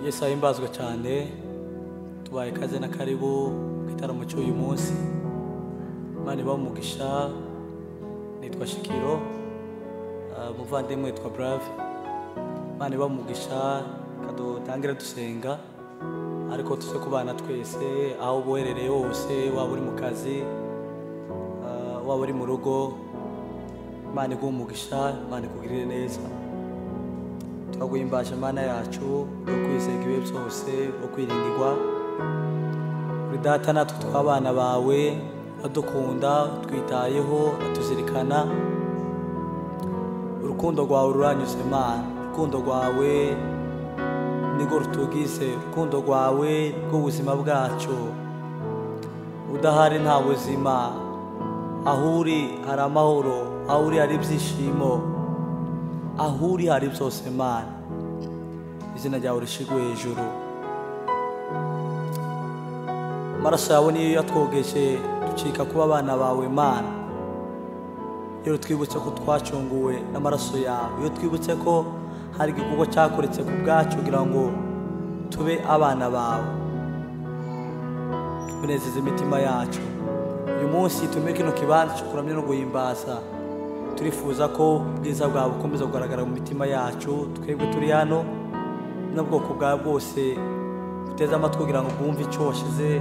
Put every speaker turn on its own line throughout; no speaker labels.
Yesu ahimbazwe cyane. Tubaye kaze na karibu ku gitaramo cy'uyu munsi. Imana ibahe umugisha. Nitwa Shikiro, umuvandimwe witwa Brave. Imana ibahe umugisha. Kadutangire dusenga, ariko tuze kubana twese aho uherereye hose, waba uri mu kazi, waba uri mu rugo. Imana iguhe umugisha, Imana ikugirire neza. Turaguhimbaje Mana yacu, wo kwizega ibihe byose, wo kwiringirwa. Uri data natwe tw'abana bawe, uradukunda, utwitayeho, uratuzirikana. Urukundo rwawe ruranyuze Mana, urukundo rwawe nirwo rutugize, urukundo rwawe rwo buzima bwacu. Udahari nta buzima, aho uri hari amahoro, aho uri hari ibyishimo, aho uri hari byose Mana. Izina ryawe rishigwe hejuru. Amaraso yawe niyo yatwogeje ducika kuba abana bawe Mana. Iyo twibutse ko twacunguwe n'amaraso yawe, iyo twibutse ko hari igikorwa cyakoretse ku bwacu kugira ngo tube abana bawe, unezeze imitima yacu. Uyu munsi tumire kino kibanza cyo kuramya no guhimbaza. Turifuza ko ubwiza bwawe bukomeza kugaragara mu mitima yacu, twebwe turi hano n'ubwoko bwawe bwose buteze amatwi kugira ngo bwumve icyo washyize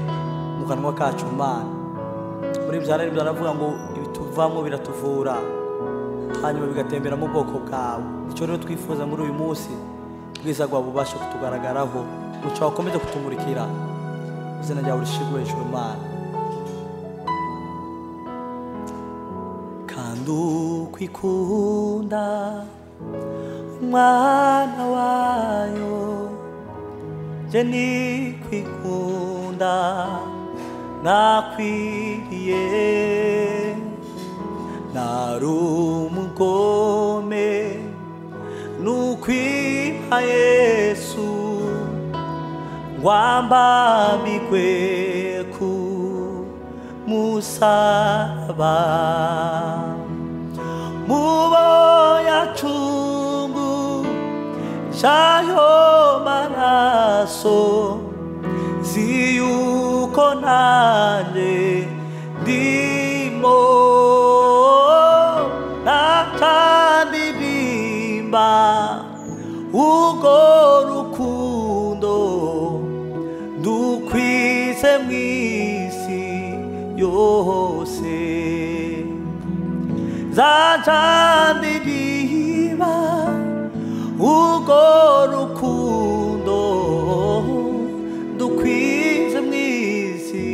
mu kanwa kacu Mana. Muri byarari byaravuga ngo ibituvamo biratuvura, hanyuma bigatembera mu bwoko bwawe. Icyo rero twifuza muri uyu munsi, ubwiza bwawe bubashe kutugaragaraho, umuco wakomeze kutumurikira. Izina ryawe rishigwe hejuru Mana. Kandi ukwikunda umwana wayo, je nikwikunda nakwiriye. Nari umugome nukwima Yesu, ngwambamigwe ku musaraba. Mubo yacungu jayo maraso, ziyuko nanjye ndimo. Nacandirimba urwo rukundo ndukwize mw'isi yose. Nzacandirimba urwo rukundo ndukwize mw'isi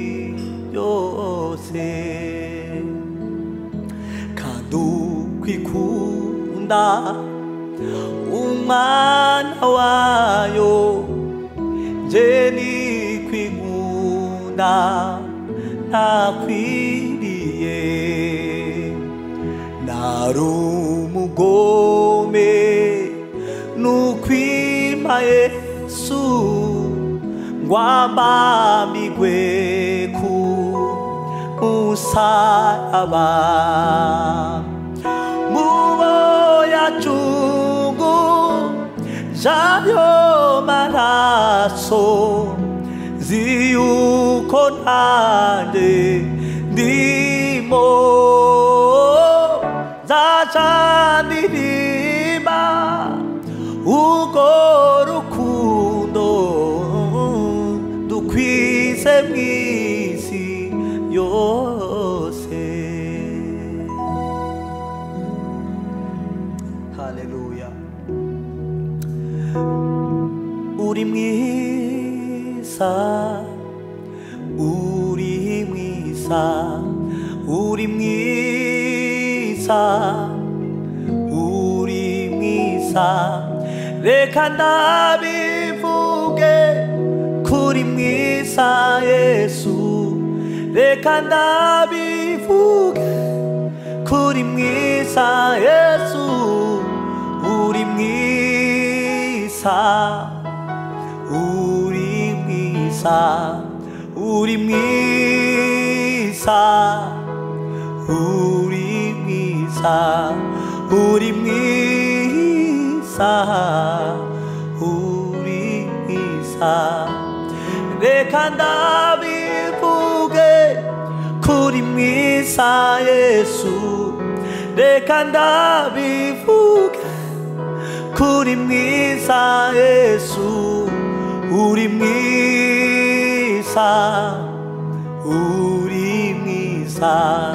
yose. Kandi ukwikunda umwana wayo, je nikwikunda nakwiriye. Nari umugome nukwima Yesu, ngwambamigwe ku musaraba. Mubo yacungu jayo maraso, ziyuko nanjye ndimo. Nzacandirimba urwo rukundo dukwize mw'isi yose. Haleluya. Uri mwiza, uri mwiza, uri mwiza, uri mwiza. Reka ndabivuge kuri mwiza Yesu, reka ndabivuge kuri mwiza Yesu. Uri mwiza, uri mwiza, uri mwiza, uri mwiza, uri mwiza, uri mwiza. mwiza. Reka ndabivuge kuri mwiza Yesu, reka ndabivuge kuri mwiza Yesu. Uri mwiza, uri mwiza,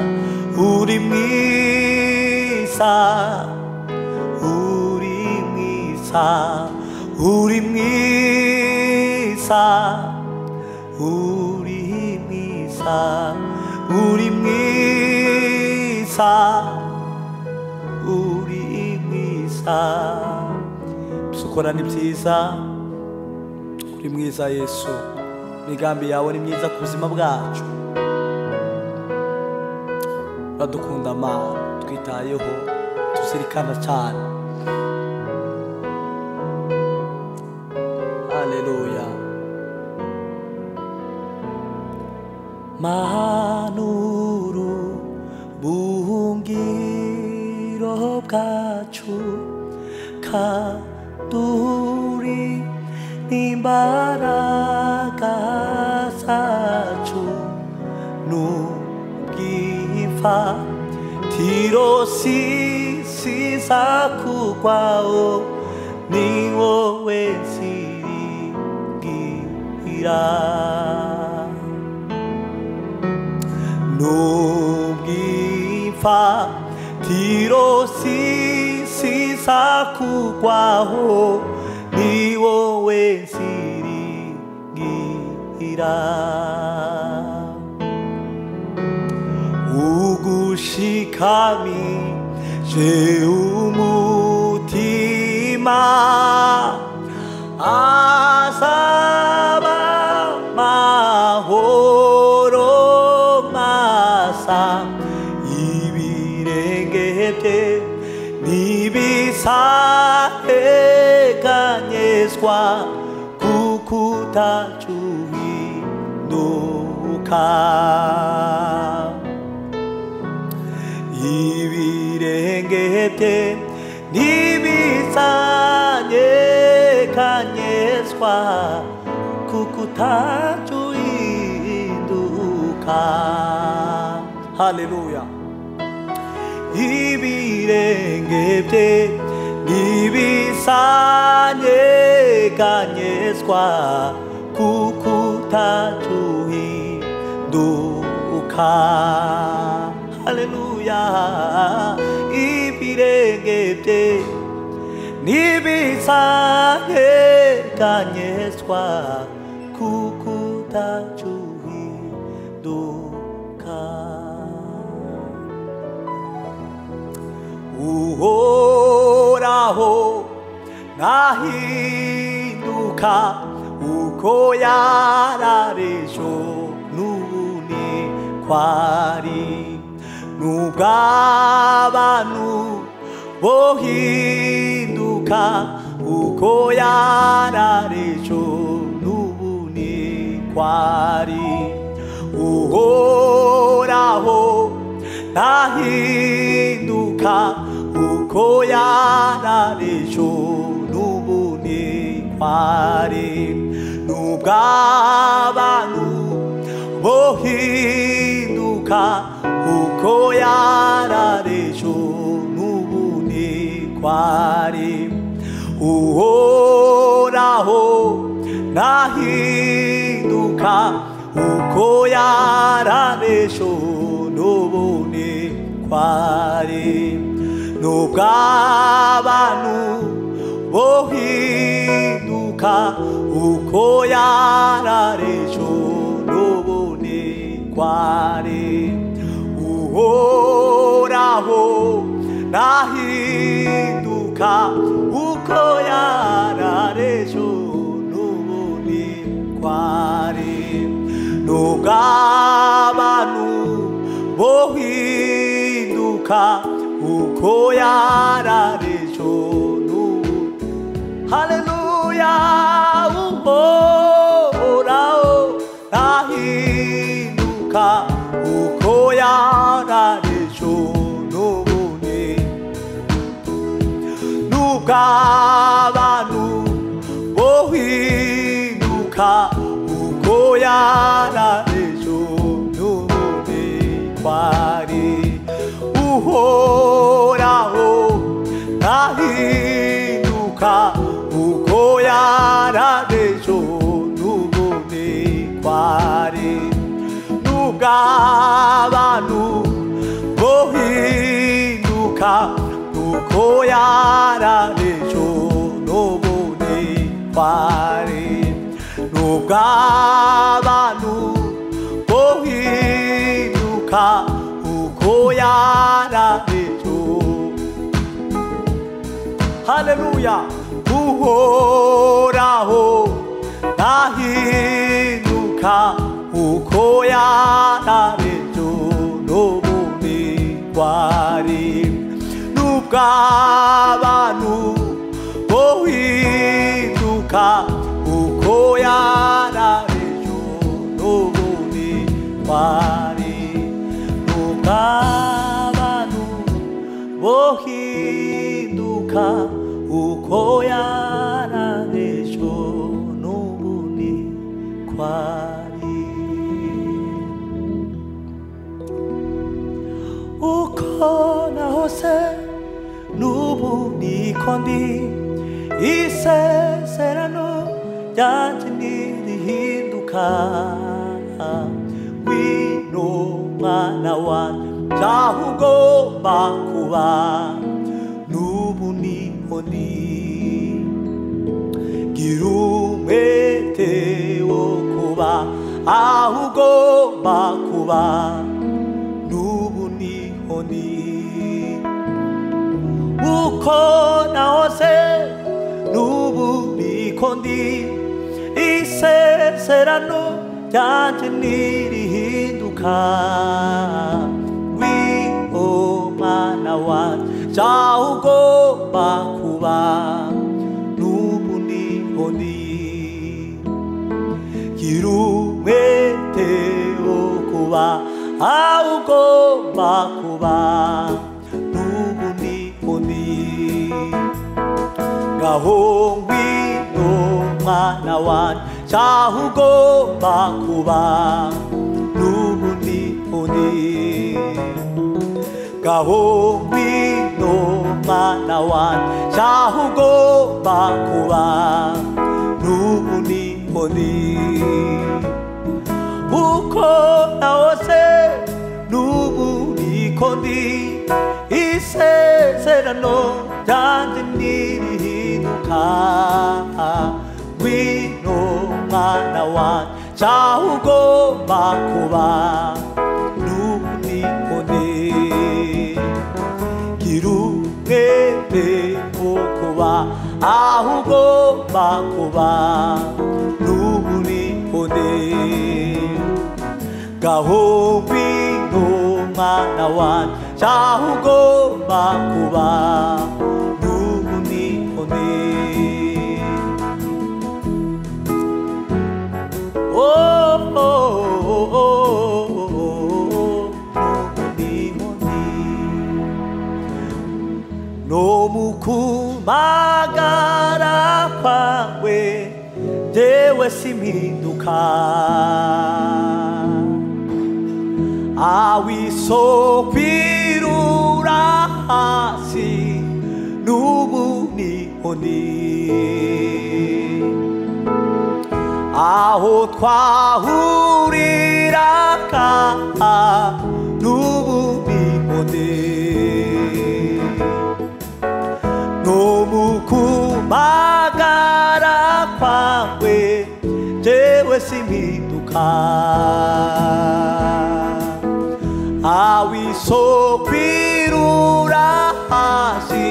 uri mwiza, uri mwiza, uri mwiza, uri mwiza, uri mwiza, uri mwiza. Ukora ni byiza, uri mwiza Yesu. Imigambi yawe ni myiza ku buzima bwacu. Uradukunda Mana, twitayeho, tuzirikana cyane. Haleluya. Manuru buhungiro bwacu, kaduri n'imbaraga zacu, n'ubwifatiro sizakugwaho, ni wowe nziringira. N'ubwifatiro sizakugwaho, ni wowe nziringira. Ugushikamije umutima, azaba mahoro masa, ibirenge bye ntibizaheganyezwa, kuko utacuhinduka. Ibirenge bye ntibizanyeganyezwa, kuko utacuhinduka. Haleluya. Ibirenge bye ntibizanyeganyezwa, kuko utacuhinduka. Haleluya. Ibirenge bye ntibizanyeganyezwa, kuko utacuhinduka. Uhoraho ntahinduka, uko yararejo n'ubu ni ko ari. Nubwo abantu bohinduka, uko yararejo n'ubu ni ko ari. Uhoraho ntahinduka, uko yararejo n'ubu ni ko ari. Nubwo abantu bohinduka, uko yararejo n'ubu ni ko ari. Uhoraho ntahinduka, uko yararejo n'ubu ni ko ari. Nubwo abantu bohinduka, uko yararejo n'ubu ni ko ari. Uhoraho ntahinduka, uko yararejo n'ubu ni ko ari. Nubwo abantu bohinduka, uko yararejo n'ubu. Haleluya. Uhoraho ntahinduka, uko yararejo n'ubu ni. Nubwo abantu bohinduka, Nubwo abantu bohinduka uko yararejo n'ubu ni kwari. Nubwo abantu bohinduka uko yararejo. Haleluya. Uhoraho ntahinduka uko yararejo n'ubu ni kwari. Nubwo abantu bohinduka uko yararejo n'ubu ni kwari. Nubwo abantu bohinduka uko yararejo n'ubu ni kwari. Uko nahose n'ubu niko ndi, isezerano ryanjye ntirihinduka. Ngwino mwana wanjye aho ugomba kuba, n'ubu niho ndi. Gira umwete wo kuba aho ugomba kuba, n'ubu niho ndi. Uko nahose n'ubu niko ndi, isezerano ryanjye ntirihinduka. Ngwino mwana wanjye aho ugomba kuba, n'ubu niho ndi. Gira umwete wo kuba aho ugomba kuba, n'ubu niho ndi. Ngaho ngwino mwana wanjye aho ugomba kuba, n'ubu niho ndi. Ngaho ngwino mwana wanjye aho ugomba kuba, n'ubu niho ndi. Uko nahose n'ubu niko ndi, isezerano ryanjye ntirihinduka. Ngwino mwana wanjye aho ugomba kuba, n'ubu niho ndi. Gira umwete wo kuba aho ugomba kuba, n'ubu niho ndi. Ngaho ngwino mwana wanjye aho ugomba kuba, n'ubu niho ndi. Oh, oh, oh, oh, n'ubu niho ndi. No mu kumagara kwawe jewe simpinduka, awisokwirura hasi n'ubu niho ndi. Aho twahuriraga n'ubu niho ndi. No mu kumagara kwawe jewe simpinduka, awisokwirura hasi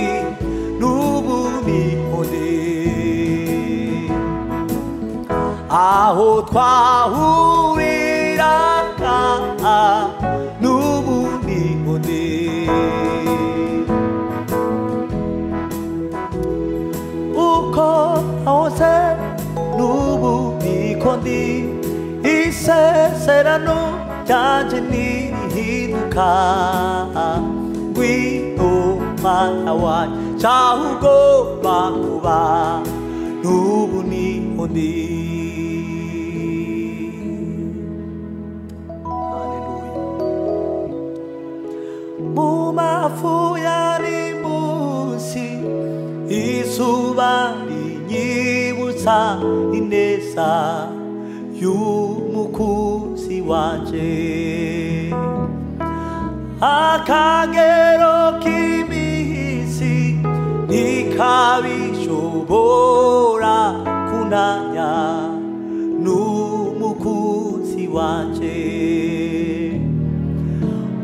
n'ubu niho ndi. Aho twahuriraga n'ubu niho ndi. Uko nahose n'ubu niko ndi, isezerano ryanjye ntirihinduka. Ngwino mwana wanjye aho ugomba kuba, n'ubu niho ndi. Haleluya. Mu mafu yari munsi izuba rinyibutsa ineza y'umukunzi wanje. Akagero k'iminsi ntikabishobora kunanya n'umukunzi wanje.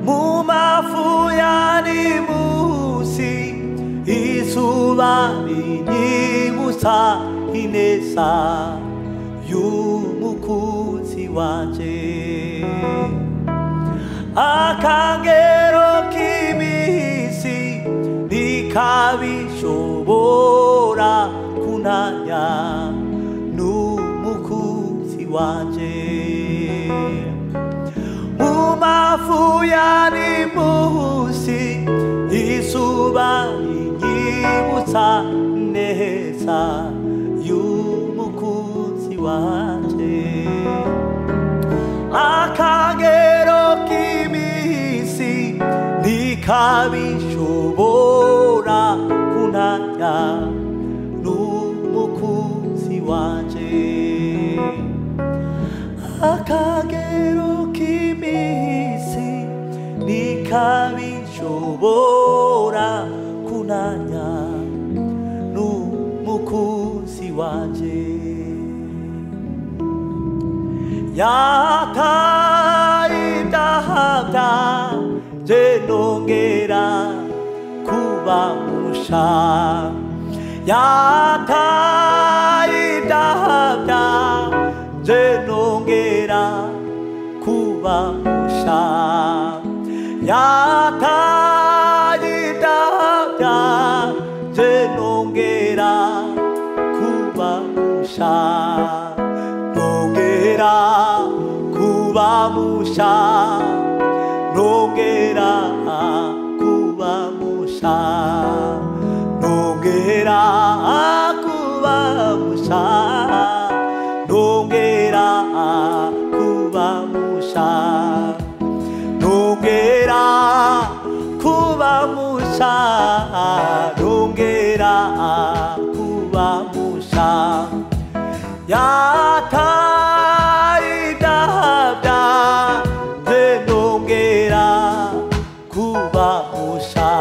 Mu mafu ya nimusi izuba rinyibutsa ineza y'umukunzi wanje. Akagero k'iminsi ntikabishobora kunanya n'umukunzi wanje. Mu mafu ya nimusi izuba rinyibutsa neza y'umukunzi wanje. Akagero k'iminsi ntikabishobora kunanya n'umukunzi wanje. Akagero k'iminsi ntikabishobora kunanya n'umukunzi wanje. Yataye ibyaha byanje nongera kuba musha. Yataye ibyaha byanje nongera kuba musha. Yataye ibyaha byanje nongera kuba musha. Nongera kuba musha. Nongera kuba musha. Nongera kuba musha. Nongera kuba musha. Nongera kuba musha. Nongera kuba musha. Yataye ibyaha byanje nongera kuba musha.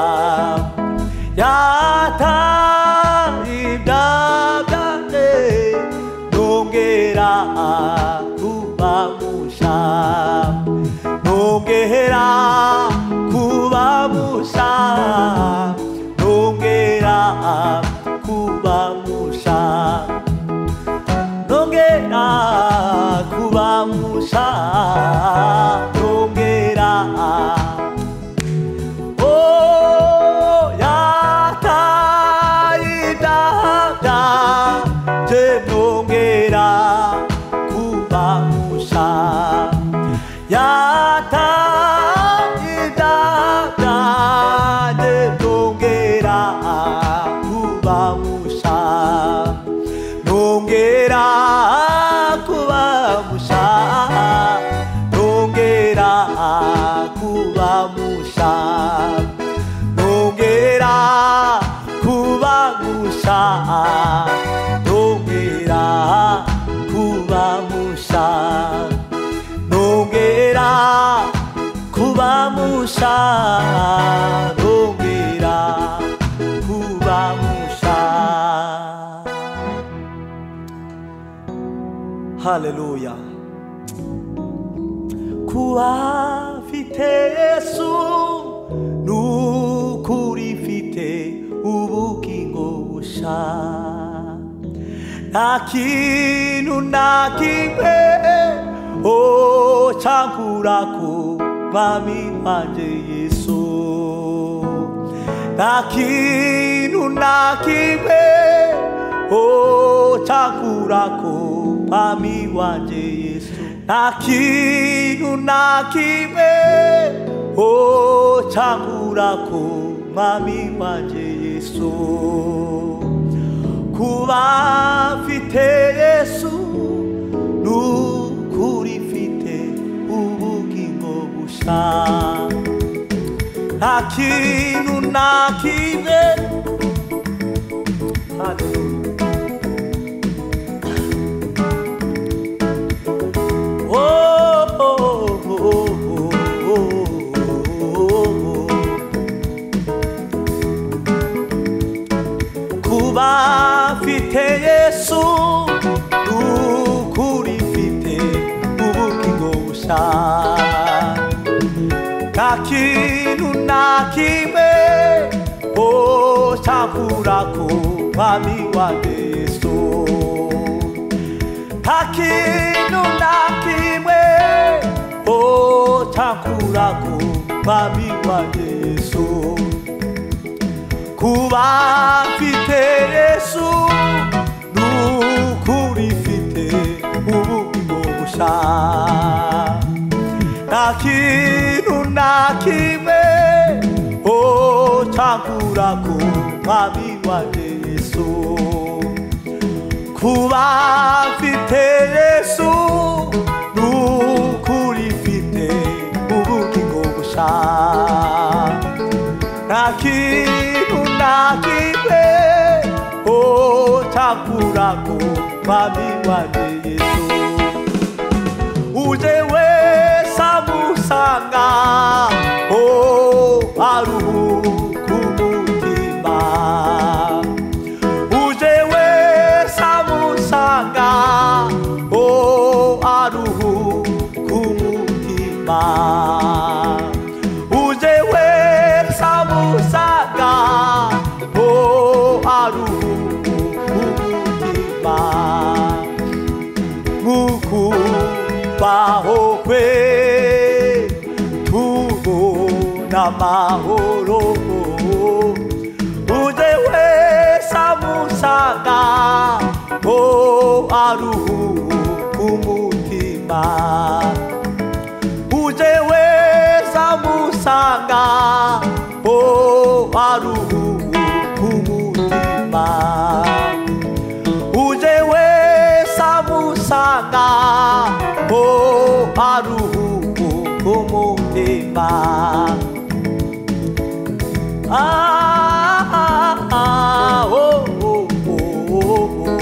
Yataye ibyaha byanje nongera kuba musha. Nongera kuba musha. Nongera kuba musha. Nongera kuba musha. Nongera. Oh, yataye ibyaha byanje nongera kuba musha. Yataye ibyaha byanje nongera kuba musha. Nongera kuba musha. Nongera kuba musha. Nongera kuba musha. Nongera kuba musha. Nongera kuba musha. Nongera kuba musha. Haleluya. Kuba mfite Yesu n'ukuri mfite ubugingo busha. Nta kintu na kimwe cankura ku mwami wanje Yesu. Nta kintu na kimwe cankura ku mwami wanje Yesu. Nta kintu na kimwe cankura ku mwami wanje Yesu. Kuba mfite Yesu n'ukuri mfite ubugingo busha. Nta kintu na kimwe. Haleluya. Oh, oh, oh, oh, oh, oh. Kuba mfite Yesu ukuri mfite ubugingo busha, nta kintu na kimwe cyankurako mwami wa Yesu, nta kintu na kimwe cyankurako mwami wa Yesu. Kuba mfite Yesu nukuri mfite ubugingo busha, nta kintu na kimwe cyankurako mwami wa Yesu. Kuba mfite Yesu nukuri mfite ubugingo busha, nta kintu na kimwe cyankurako mwami wa Yesu. Uje wese amusanga aruhuka umutima, uje wese amusanga aruhuka umutima, uje wese amusanga aruhuka umutima. Mukubaho kwe tubona amahoro, uje wese amusanga aruhuka umutima, uje wese amusanga aruhuka umutima, uje wese amusanga aruhuka umutima. Ah, ah, ah, oh, oh, oh, oh.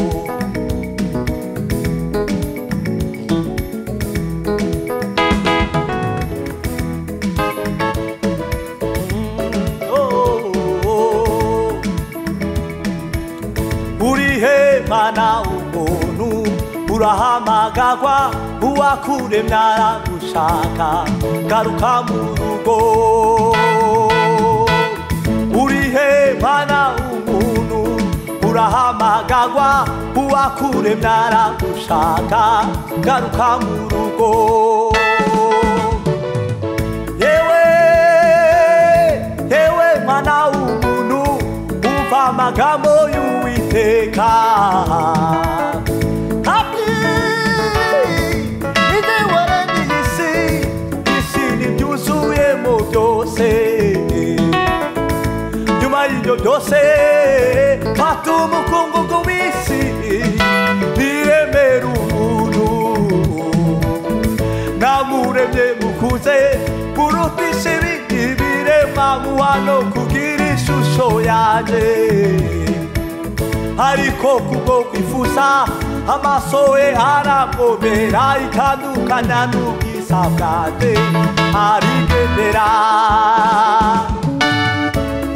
Oh, oh, oh. Urihe mana umuntu urahamagagwa, uwakuremye aragushaka, garuka mu rugo. Urihe mana umuntu urahamagagwa, uwakuremye aragushaka, garuka mu rugo. Yewe yewe mwana w'umuntu, umva amagambo y'Uwiteka. Nyuma y'ibyo byose fata umukungugu w'isi niremera umuntu, namuremye mukuze kurutisha ibindi biremwa muha no kugira ishusho yanjye, ariko kubwo kwifuza amaso ye arangomera, itandukanya n'ubwiza bwanjye arigendera.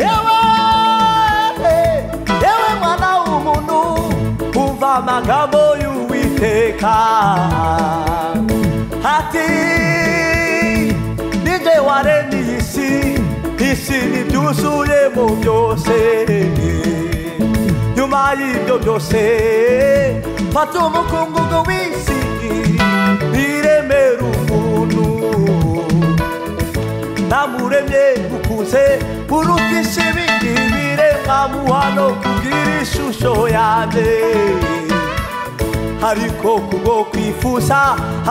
Yewe yewe mwana w'umuntu, umva amagambo y'Uwiteka ati ninjye waremye iyi si, isi n'ibyuzuyemo byose. Nyuma y'ibyo byose fata umukungugu w'isi niremera umuntu, namuremye mukuze kurutisha ibindi biremwa muha no kugira ishusho yanjye, ariko kubwo kwifuza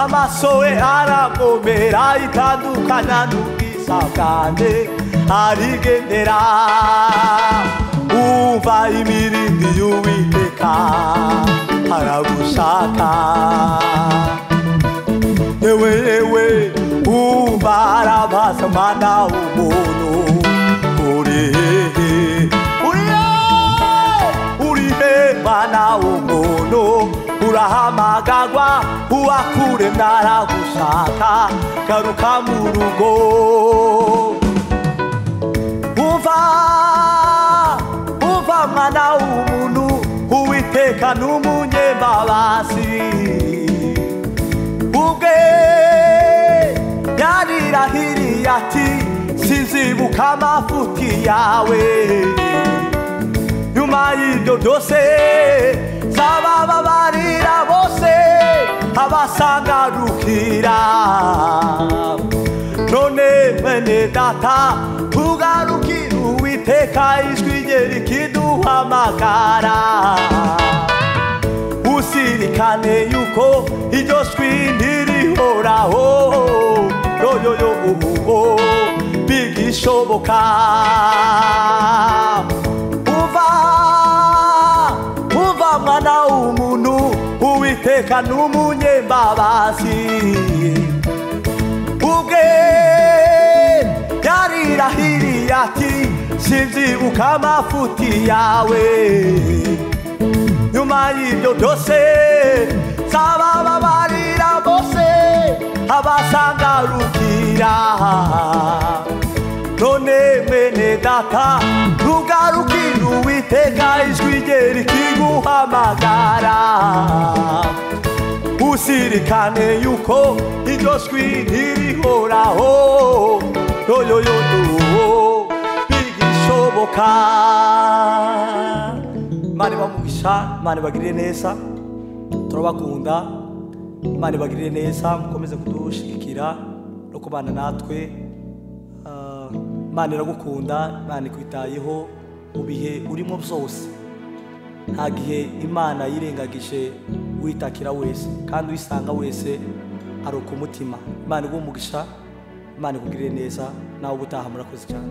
amaso ye arangomera, itandukanya n'ubwiza bwanjye arigendera. Umva imirindi y'Uwiteka aragushaka, yewe yewe umva arabaza mwana w'umuntu, uri hehe uri hehe uri he mwana w'umuntu, urahamagagwa uwakuremye aragushaka, garuka mu rugo. Umva umva mwana w'umuntu. Uwiteka n'umunyembabazi ubwe yarirahiriye ati sinzibuka amafuti yawe. Nyuma y'ibyo byose nzabababarira bose abasangarukira. None mwene data tugarukire Uwiteka, ijwi rye rikiduhamagara. Usirikane yuko iryo jwi ntirihoraho, yoyoyo bigishoboka. Umva mwana w'umuntu, Uwiteka n'umunyembabazi ubwe yarirahiriye ati sinzibuka amafuti yawe. Nyuma y'ibyo byose nzabababarira bose abasangarukira. None mwene data tugarukire Uwiteka, ijwi rye rikiguhamagara. Usirikane yuko iryo jwi ntirihoraho, yoyoyo bigishoboka. Imana ibamugisha, Imana ibagirire neza, turabakunda. Imana ibagirire neza, mukomeze kudushigikira no kubana natwe. Imana iragukunda, Imana ikwitayeho mu bihe urimo byose. Nta gihe Imana yirengagije witakira wese, kandi uyisanga wese ari ku mutima. Imana iguhe umugisha, Imana ikugirire neza, nawe ubutaha murakoze cyane.